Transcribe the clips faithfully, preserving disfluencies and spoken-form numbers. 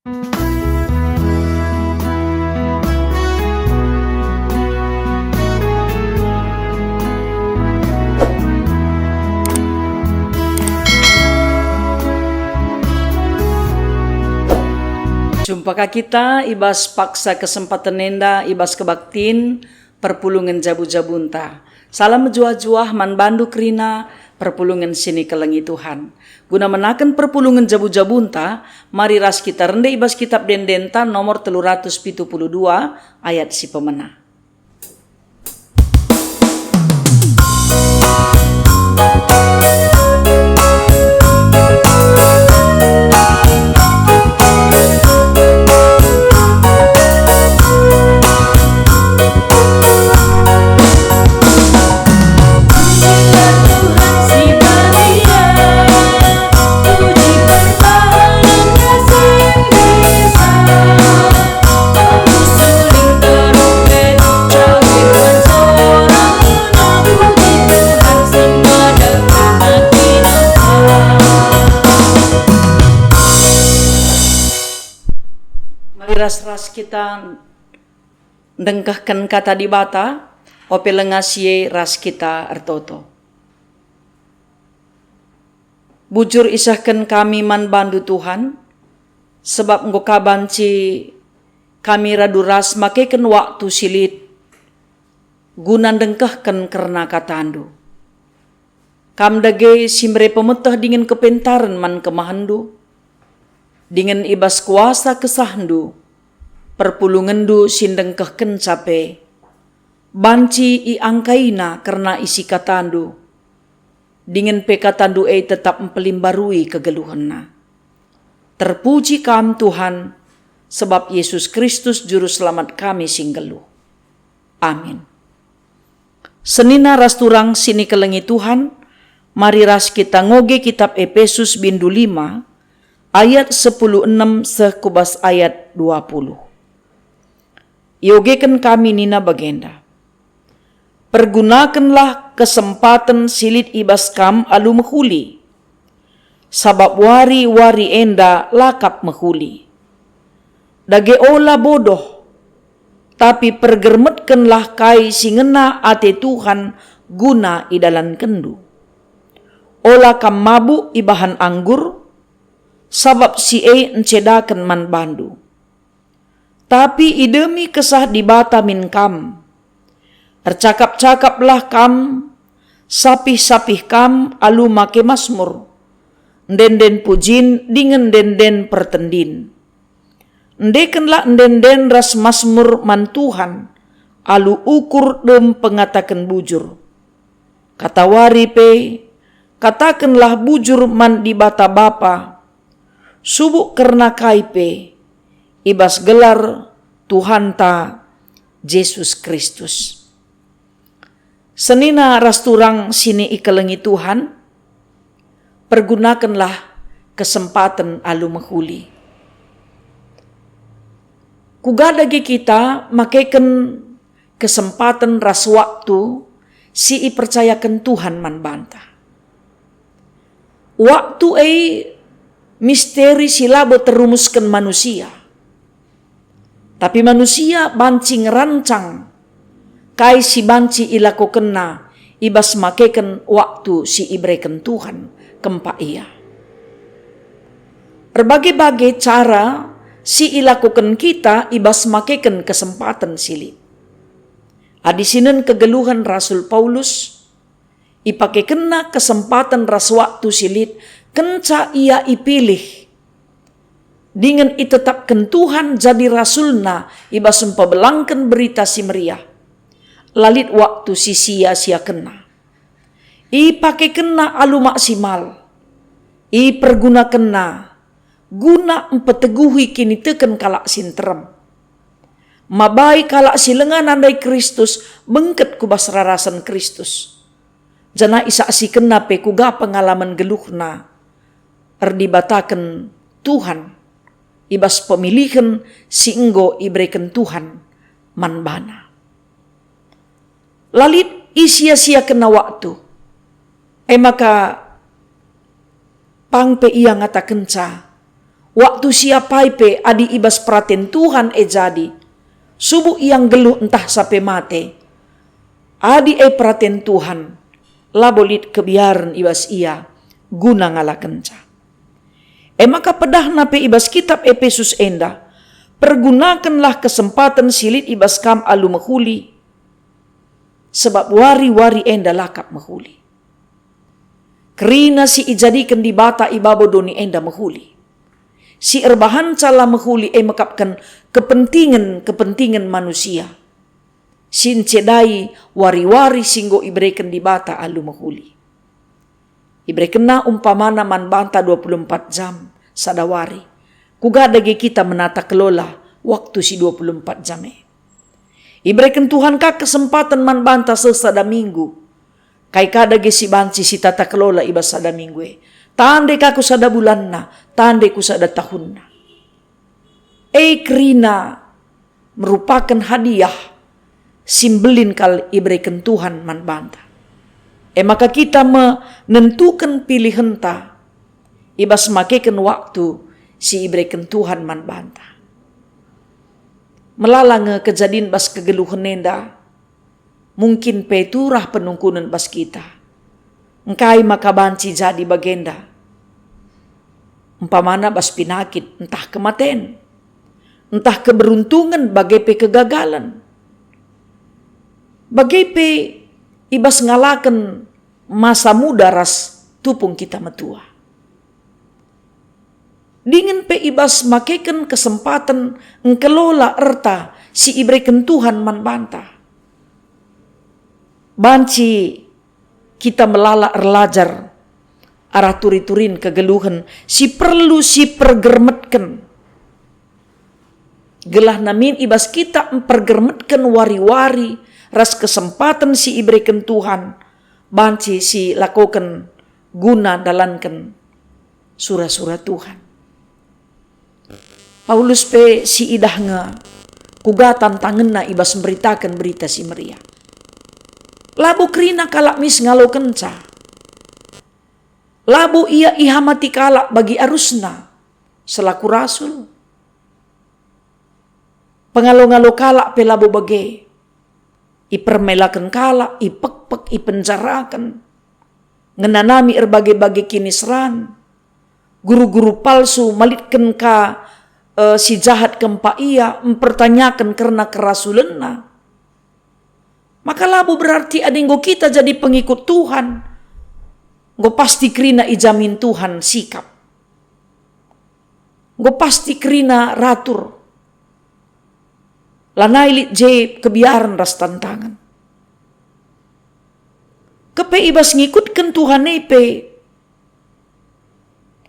Jumpa ka kita i bas paksa kesempaten enda i bas kebaktin perpulungen jabu-jabunta. Salam mejuah-juah man bandu kerina perpulungen si nikelengi Tuhan. Guna menaken perpulungen jabu-jabunta, mari ras kita rende i bas Kitab Ende-enden nomor telu ratus pitu puluh dua ayat si pemena. Mari ras-ras kita ndengkehken Kata Dibata, ope langa si e ras kita ertoto. Bujur isehken kami man bandu, Tuhan, sebab enggo ka banci kami radu ras makeken waktu si lit guna ndengkehken kerna katandu. Kam dage si mere pemeteh dingen kepentaren man kemahenndu, dingen i bas kuasa kesahndu, perpulungenndu si ndengkehkenca pe, banci iangkaina kerna isi katandu, dingen pe katandu e tetap mpelimbarui kegeluhenna. Terpuji Kam, Tuhan, sebab Yesus Kristus Juru Selamat kami si nggeluh. Amin. Senina ras turang si nikelengi Tuhan, mari ras kita ngoge kitab Epesus bindu lima, ayat sepuluh enem seh ku bas ayat dua puluh. Iogeken kami nina bagenda, "Pergunakenlah kesempaten si lit i bas kam alu mehuli, sabap wari-wari enda la kap mehuli. Dage ola bodoh, tapi pergermetkenlah kai si ngena ate Tuhan guna idalankenndu. Ola kam mabuk ibahan anggur, sabap si e ncedaken man bandu. Tapi idemi Kesah Dibata min kam. Ercakap-cakaplah kam, sapih-sapih kam alu make masmur, ende-enden pujin dingen ende-enden pertendin. Endekenlah ende-enden ras masmur man Tuhan alu ukur dem pengataken bujur. Katawari pe, katakenlah bujur man Dibata Bapa, subuk kerna kai pe, i bas gelar Tuhanta Jesus Kristus." Senina ras turang si nikelengi Tuhan, pergunakenlah kesempaten alu mehuli. Kuga dage kita makeken kesempaten ras waktu si ipercayaken Tuhan man banta. Waktu e misteri si labo terumusken manusia. Tapi manusia banci ngerancang kai si banci ilakokenna i bas makeken waktu si ibereken Tuhan kempak ia. Erbage-bage cara si ilakoken kita i bas makeken kesempaten si lit. Adi sinen kegeluhen Rasul Paulus, ipakekenna kesempaten ras waktu si lit kenca ia ipilih dingen itetapken Tuhan jadi rasulna i bas mpebelangken Berita Si Meriah. La lit waktu si sia-siakenna. Ipakekenna alu maksimal. Ipergunakenna guna mpeteguhi kiniteken kalak si nterem. Mabai kalak si langa nandai Kristus bengket ku bas rarasen Kristus, janah isaksikenna pe kuga pengalamen geluhna erdibataken Tuhan i bas pemilihen si enggo ibereken Tuhan man bana. La lit isia-siakenna waktu. E maka pang pe ia ngatakenca, Waktu si apai pe adi i bas peraten Tuhan e jadi, subuk ia nggeluh ntah sape mate, adi e peraten Tuhan, labo lit kebiaren i bas ia guna ngalakenca. E maka pedahna pe i bas kitab Epesus enda, pergunakenlah kesempaten si lit i bas kam alu mehuli, sebab wari-wari enda la kap mehuli. Kerina si ijadiken Dibata i babo doni enda mehuli. Si erbahanca la mehuli e mekapken kepentingen-kepentingen manusia, si ncedai wari-wari si enggo ibereken Dibata alu mehuli. IberekenNa umpamana man banta dua puluh empat jam sada wari. Kuga dage kita menata kelola waktu si dua puluh empat jam e? Ibereken Tuhan ka kesempaten man banta seh sada minggu. Kai ka dage si banci sitata kelola i bas sada minggu e? Tande ka ku sada bulanna, tande ku sada tahunna. E kerina merupaken hadiah si mbelin kal ibereken Tuhan man banta. E maka kita me nentuken pilihenta i bas makeken waktu si ibereken Tuhan man banta. Melala nge kejadin bas kegeluhen enda, mungkin pe turah penungkunen bas kita. Engkai maka banci jadi bagenda? Umpamana bas pinakit, ntah kematen, ntah keberuntungen, bage pe kegagalen. Bage pe i bas ngalaken masa muda ras tupung kita metua. Dingen pe i bas makeken kesempaten engkelola erta si ibereken Tuhan man banta. Banci kita melala erlajar arah turi-turin kegeluhen si perlu sipergermetken. Gelah namin i bas kita mpergermetken wari-wari ras kesempaten si ibereken Tuhan, banci silakoken guna ndalanken sura-sura Tuhan. Paulus pe siidah nge kuga tantangenna i bas mberitaken Berita Si Meriah. Labo kerina kalak mis ngalokenca. Labo ia ihamati kalak bagi arusna selaku rasul. Pengalo-ngalo kalak pe labo bage. Ipermelaken kalak, ipekpek, ipenjaraken, ngenanami erbage-bage kiniseran. Guru-guru palsu malitken ka, eh, si jahat kempak ia, mpertanyaken kerna kerasulenna. Maka labo berarti adi enggo kita jadi pengikut Tuhan, enggo pasti kerina ijamin Tuhan sikap. Enggo pasti kerina ratur. Lanai lit je kebiaren ras tantangen. Kepe i bas ngikutken Tuhan e pe,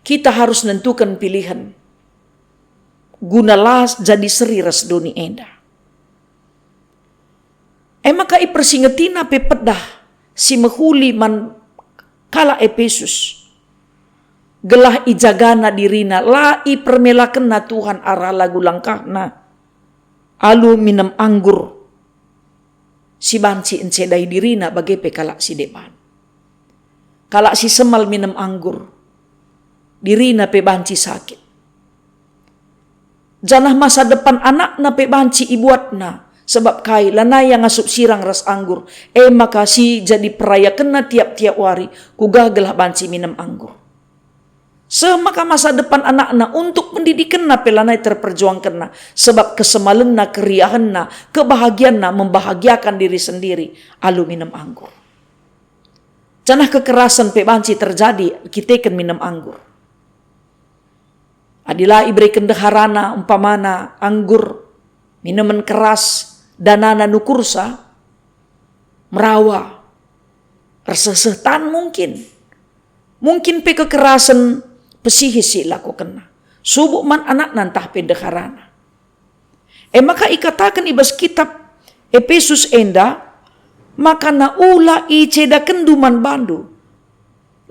kita harus nentuken pilihen guna la jadi seri ras doni enda. E maka ipersingetina pe pedah si mehuli man kalak Epesus, gelah ijagana dirina, la ipermelakenna Tuhan arah lagu langkahna alu minem anggur si banci encedai dirina bage pe kalak si deban. Kalak si semal minem anggur, dirina pe banci sakit. Janah masa depan anakna pe banci ibuatna, sebab kai lanai ia ngasup sirang ras anggur, e maka si jadi perayakenna tiap-tiap wari, kuga gelah banci minem anggur. Seh maka masa depan anakna untuk pendidikenna pe lanai terperjuangkenna, sebab kesemalenna, keriahenna, kebahagianna membahagiakan diri sendiri alu minem anggur. Janah kekerasen pe banci terjadi erkiteken minem anggur. Adi la ibereken ndeharana umpamana anggur, minemen keras, danana nukursa, merawa, erseh-seh tan mungkin. Mungkin pe kekerasen pesihis si ilakokenna, subuk man anakna ntah pe ndeharana. E maka ikataken i bas kitab Epesus enda, maka na ula icedakenndu man bandu.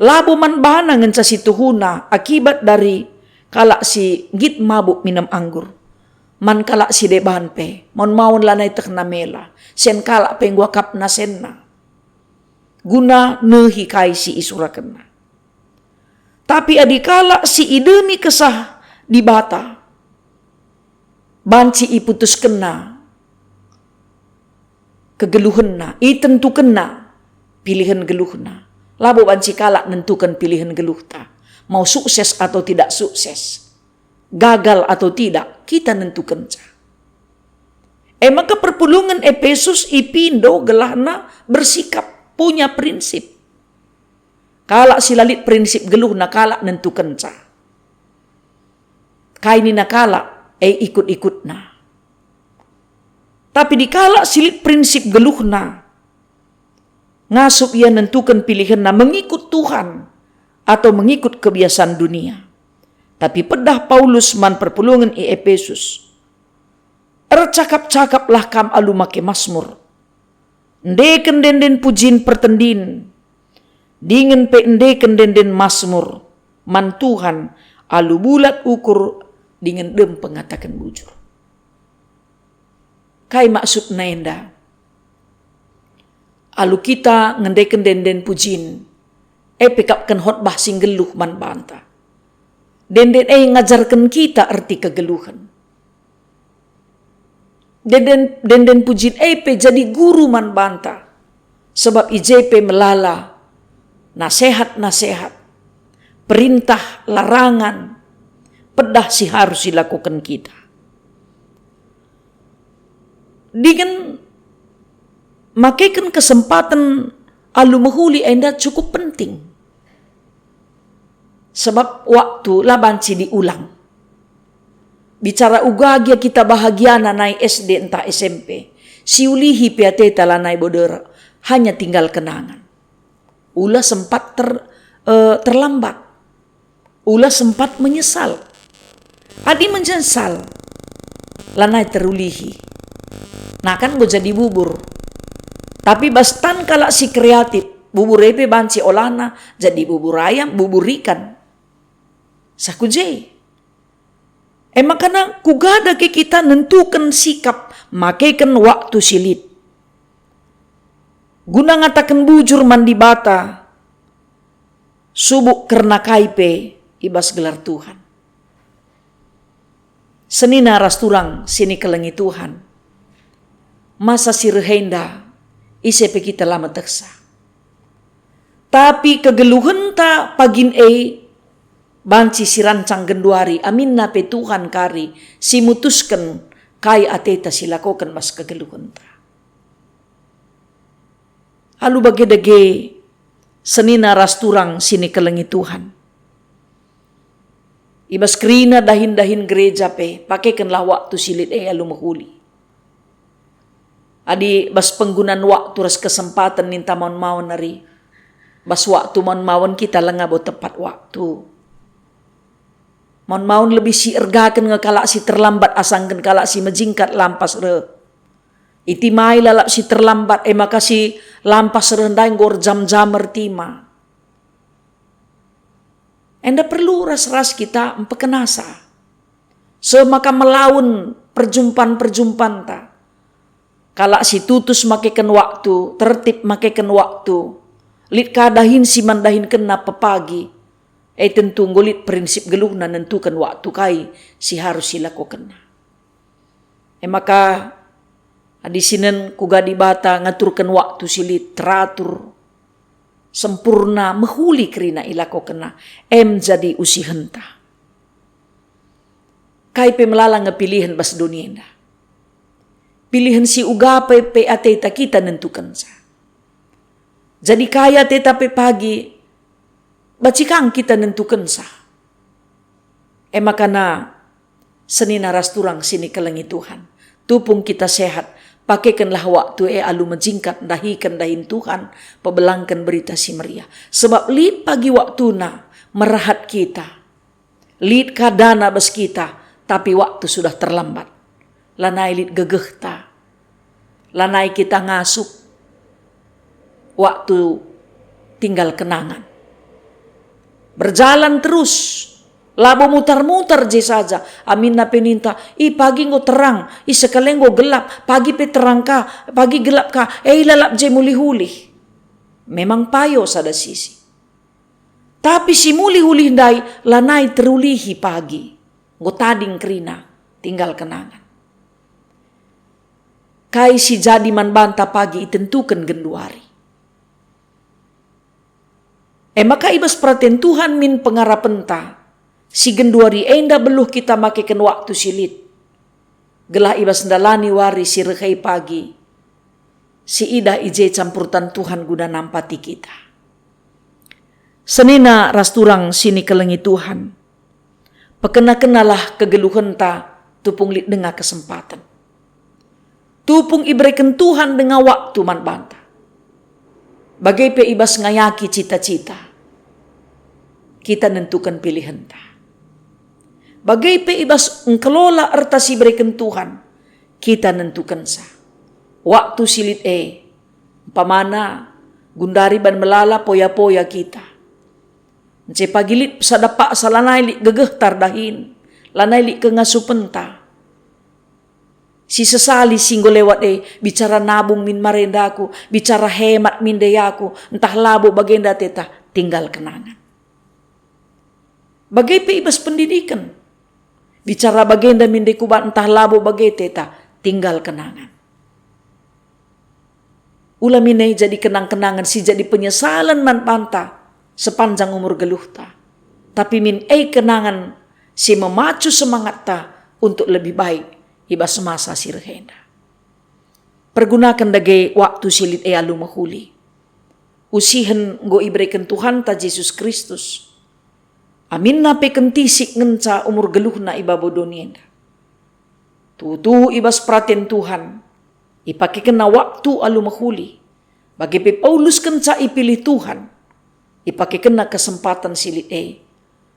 Labo man bana ngenca si tuhuna akibat dari kalak si nggit mabuk minem anggur. Man kalak si deban pe, maun-maun lanai tehna mela, sen kalak pe enggo akapna senna, guna nehi kai si isurakenna. Tapi adi kalak si idemi kesah Dibata banci iputuskenna kegeluhenna, itentukenna pilihen geluhna. Labo banci kalak nentuken pilihen geluhta, mau sukses atau tidak sukses, gagal atau tidak, kita nentukenca. E maka perpulungen Epesus ipindo gelahna bersikap, punya prinsip. Kalak si la lit prinsip geluhna kalak nentukenca. Kai nina kalak, e ikut-ikutna. Tapi di kalak si lit prinsip geluhna, ngasup ia nentuken pilihenna mengikut Tuhan atau mengikut kebiasaan dunia. Tapi pedah Paulus man perpulungen i Epesus, "Ercakap-cakaplah kam alu make masmur. Endeken ende-enden pujin pertendin, dingen pe endeken ende-enden masmur man Tuhan alu bulat ukur dingen dem pengataken bujur." Kai maksudna enda? Alu kita ngendeken ende-enden pujin, e pe akapken khotbah si nggeluh man banta. Ende-enden e ngajarken kita erti kegeluhen. Ende-enden, ende-enden pujin e pe jadi guru man banta, sebab i je pe melala nasehat-nasehat, perintah, larangan, pedah si harus ilakoken kita. Dingen makeken kesempaten alu mehuli enda cukup penting. Sebab waktu la banci diulang. Bicara uga gia kita bahagiana nai S D ntah S M P, siulihi pe ateta lanai bo derek, hanya tinggal kenangan. Ula sempat ter-, eh, terlambat. Ula sempat menyesal. Adi menyesal, lanai terulihi. Nah, kan enggo jadi bubur. Tapi bas tan kalak si kreatif, bubur e pe banci olahna jadi bubur ayam, bubur ikan. Sah ku je. E maka na kuga dage kita nentuken sikap makeken waktu si lit. Guna ngataken bujur man Dibata, subuk kerna kai pe i bas gelar Tuhan. Senina ras turang si nikelengi Tuhan, masa si reh enda ise pe kita la metehsa. Tapi kegeluhenta pagin e banci sirancang genduari, aminna pe Tuhan kari si mutusken kai ateta si lakoken bas kegeluhenta. Alu bage dage, senina ras turang si nikelengi Tuhan. I bas kerina dahin-dahin gereja pe, pakekenlah waktu si lit e alu mehuli. Adi bas penggunan waktu ras kesempaten ninta maun-maun nari, bas waktu maun-maun kita langa bo tepat waktu. Maun-maun lebih si ergaken nge kalak si terlambat asangken kalak si mejingkat lampas reh. Itimai lalap si terlambat, e maka si lampas reh ndai enggo erjam-jam ertima. Enda perlu ras-ras kita mpekenasa. Seh maka melawen perjumpan-perjumpanta. Kalak si tutus makeken waktu, tertib makeken waktu. Lit ka dahin si man dahinkenna pepagi. E tentu enggo lit prinsip geluhna nentuken waktu kai si harus ilakokenna. E maka, adi sinen kuga Dibata ngaturken waktu si lit teratur, sempurna, mehuli kerina ilakokenna, em jadi usihenta. Kai pe melala nge pilihen bas doni enda. Pilihen si uga pe, pe ateta kita nentukenca. Jadi kai ateta pe pagi, banci kang kita nentukenca. E maka na, senina ras turang si nikelengi Tuhan, tupung kita sehat, pakekenlah waktu e alu mejingkat ndahiken dahin Tuhan, pebelangken Berita Si Meriah. Sebab lit pagi waktuna merahat kita. Lit ka dana bas kita, tapi waktu sudah terlambat. Lanai lit gegehta. Lanai kita ngasup. Waktu tinggal kenangan. Berjalan terus. Labo mutar-mutar je saja. Aminna pe ninta, "Ih, pagi enggo terang, ih, sekali enggo gelap, pagi pe terang ka, pagi gelap ka, e ilalap je mulih-ulih." Memang payo sada sisi. Tapi si mulih-ulih ndai lanai terulihi pagi. enggo tading kerina, tinggal kenangan. Kai si jadi man banta pagi itentuken genduari. E maka i bas peraten Tuhan min pengarapenta, si genduari enda beluh kita makeken waktu si lit, gelah i bas ndalani wari si rehei pagi, si idah i je campurtan Tuhan guna nampati kita. Senina ras turang si nikelengi Tuhan, pekena-kenalah kegeluhenta tupung lit denga kesempaten. Tupung ibereken Tuhan denga waktu man banta. Bage pe i bas ngayaki cita-cita, kita nentuken pilihenta. Bage pe i bas engkelola erta si ibereken Tuhan, kita nentukenca. Waktu si lit e, umpamana, gundari ban melala poya-poya kita. Ence pagi lit sada paksa lanai lit gegehta erdahin, lanai lit kengasupenta. Si sesali si enggo lewat e, bicara nabung min marenda aku, bicara hemat min dai aku, ntah labo bagenda teta, tinggal kenangan. Bage pe i bas pendidiken. Bicara bagenda min dai kubat ntah labo bage teta, tinggal kenangan. Ula min e jadi kenang-kenangan si jadi penyesalen man banta sepanjang umur geluhta. Tapi min e kenangan si memacu semangatta untuk lebih baik i bas masa si reh enda. Pergunaken dage waktu si lit e alu mehuli. Usihen enggo ibereken Tuhanta Jesus Kristus. Aminna pe kentisik ngenca umur geluhna i babo doni enda. Tuhu-tuhu i bas peraten Tuhan, ipakekenna waktu alu mehuli. Bage pe Paulus kenca ipilih Tuhan, ipakekenna kesempaten si lit e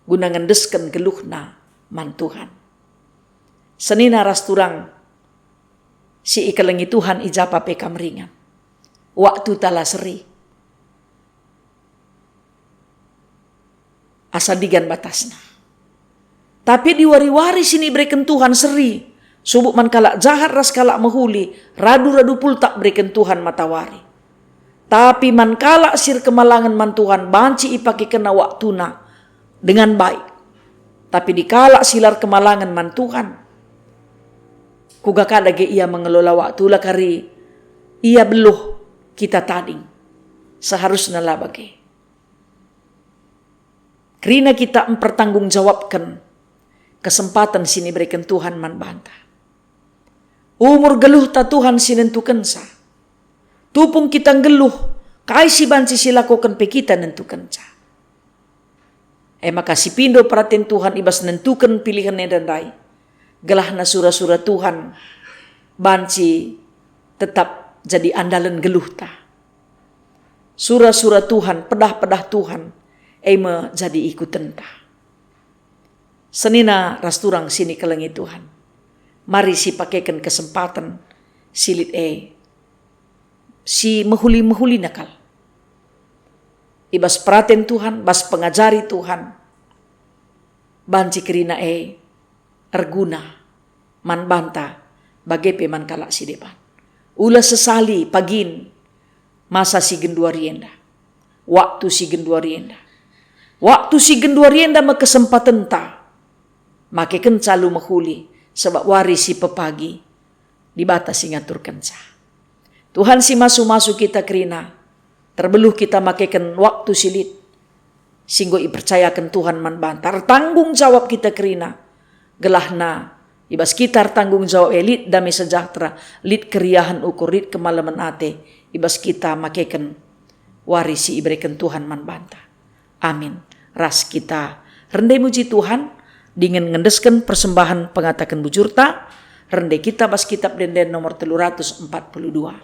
guna ngendesken geluhna man Tuhan. Senina ras turang si ikelengi Tuhan, i ja pe kam ringan. Waktuta la seri. Asa ndigan batasna. Tapi di wari-wari si nibereken Tuhan seri, subuk man kalak jahat ras kalak mehuli, radu-radu pultak bereken Tuhan matawari. Tapi man kalak si erkemalangen man Tuhan banci ipakekenna waktuna dengan baik. Tapi di kalak si la erkemalangen man Tuhan, kuga ka dage ia mengelola waktu, la kari ia beluh kita tading. Seharusna la bage. Kerina kita mpertanggungjawabken kesempaten si nibereken Tuhan man banta. Umur geluhta Tuhan si nentukenca. Tupung kita nggeluh, kai si banci silakoken pe kita nentukenca. E maka sipindo peraten Tuhan i bas nentuken pilihen enda ndai, gelahna sura-sura Tuhan banci tetap jadi andalen geluhta. Sura-sura Tuhan, pedah-pedah Tuhan, e me jadi ikutenta. Senina ras turang si nikelengi Tuhan, mari sipakeken kesempaten si lit e, si mehuli-mehulina kal. I bas peraten Tuhan, bas pengajari Tuhan, banci kerina e erguna man banta, bage pe man kalak si deban. Ula sesali pagin masa si genduari enda, waktu si genduari enda. Waktu si genduari enda me kesempatenta, makekenca alu mehuli, sabap wari si pepagi Dibata si ngaturkenca. Tuhan si masu-masu kita kerina, terbeluh kita makeken waktu si lit, si enggo ipercayaken Tuhan man banta. Ertanggung jawab kita kerina, gelahna i bas kita ertanggung jawab e lit dame sejahtera, lit keriahen ukur, lit kemalemen ate, i bas kita makeken wari si ibereken Tuhan man banta. Amin. Ras kita rende muji Tuhan, dingen ngendesken persembahen pengataken bujurta, rende kita bas Kitab Ende-enden nomor telu ratus empat puluh dua.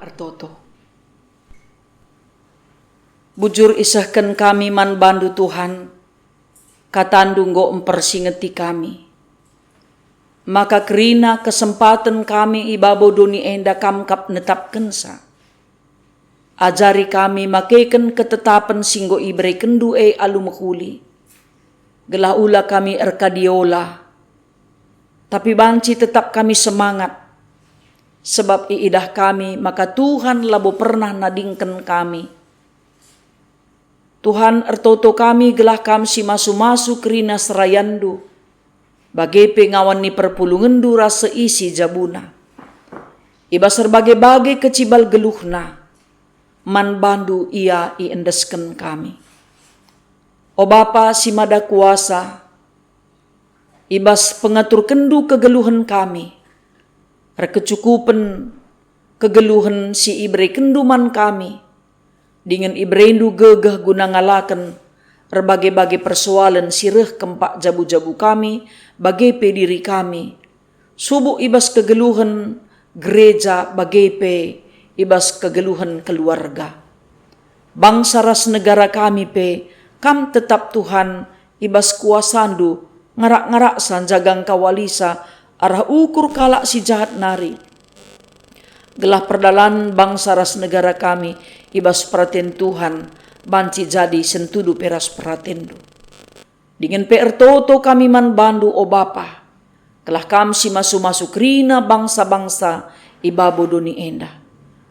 Ertoto. Bujur isehken kami man bandu, Tuhan, katandu enggo mpersingeti kami, maka kerina kesempaten kami i babo doni enda kam kap netapkensa. Ajari kami makeken ketetapen si enggo iberekenndu e alu mehuli, gelah ula kami erkadiola, tapi banci tetap kami semangat, sebab iidah kami maka Tuhan labo pernah nadingken kami. Tuhan, ertoto kami gelah Kam si masu-masu kerina serayanNdu, bage pe ngawan ni perpulungenNdu ras seisi jabuna. I bas erbage-bage kecibal geluhna, man baNdu ia iendesken kami. O Bapa si Mada Kuasa, i bas pengaturkenNdu kegeluhen kami, erkecukupen kegeluhen si iberekenNdu man kami, dingen ibereNdu gegeh guna ngalaken erbage-bage persoalen si reh kempak jabu-jabu kami, bage pe diri kami, subuk i bas kegeluhen gereja bage pe i bas kegeluhen keluarga. Bangsa ras negara kami pe Kam tetap, Tuhan, i bas kuasaNdu ngarak-ngaraksa, njaga ngkawalisa arah ukur kalak si jahat nari, gelah perdalanen bangsa ras negara kami i bas peraten Tuhan banci jadi sentudu pe ras peratenNdu. Dingen pe ertoto kami man baNdu, o Bapa, gelah Kam si masu-masu kerina bangsa-bangsa i babo doni enda,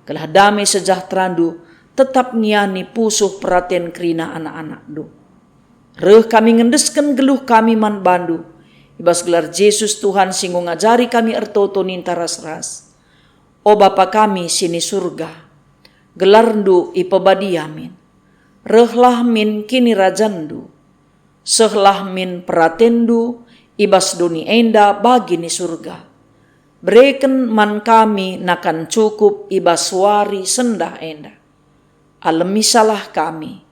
gelah dame sejahteranndu tetap ngiani pusuh peraten kerina anak-anakNdu. Reh kami ngendesken geluh kami man baNdu, i bas gelar Jesus Tuhan si enggo ngajari kami ertoto ninta ras-ras. O Bapa kami si ni Surga, gelarNdu ipebadia min. Rehlah min kinirajanNdu. Sehlah min peratenNdu i bas doni enda bagi ni Surga. Bereken man kami nakan cukup i bas wari sendah enda. Alemi salah kami,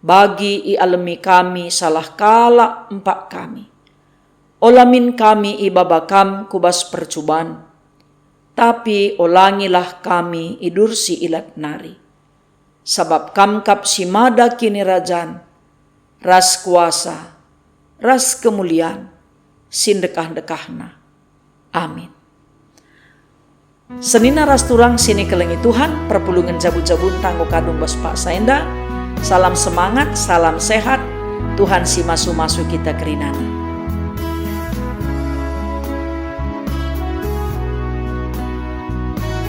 bagi ialemi kami salah kalak empak kami. Ola min kami ibaba Kam ku bas percuban, tapi olangilah kami idursi ilat nari. Sabap Kam kap si mada kinirajan, ras kuasa, ras kemulian, si ndekah-ndekahna. Amin. Senina ras turang si nikelengi Tuhan, perpulungen jabu-jabunta enggo kadung bas paksa enda. Salam semangat, salam sehat, Tuhan si masu-masu kita kerinana.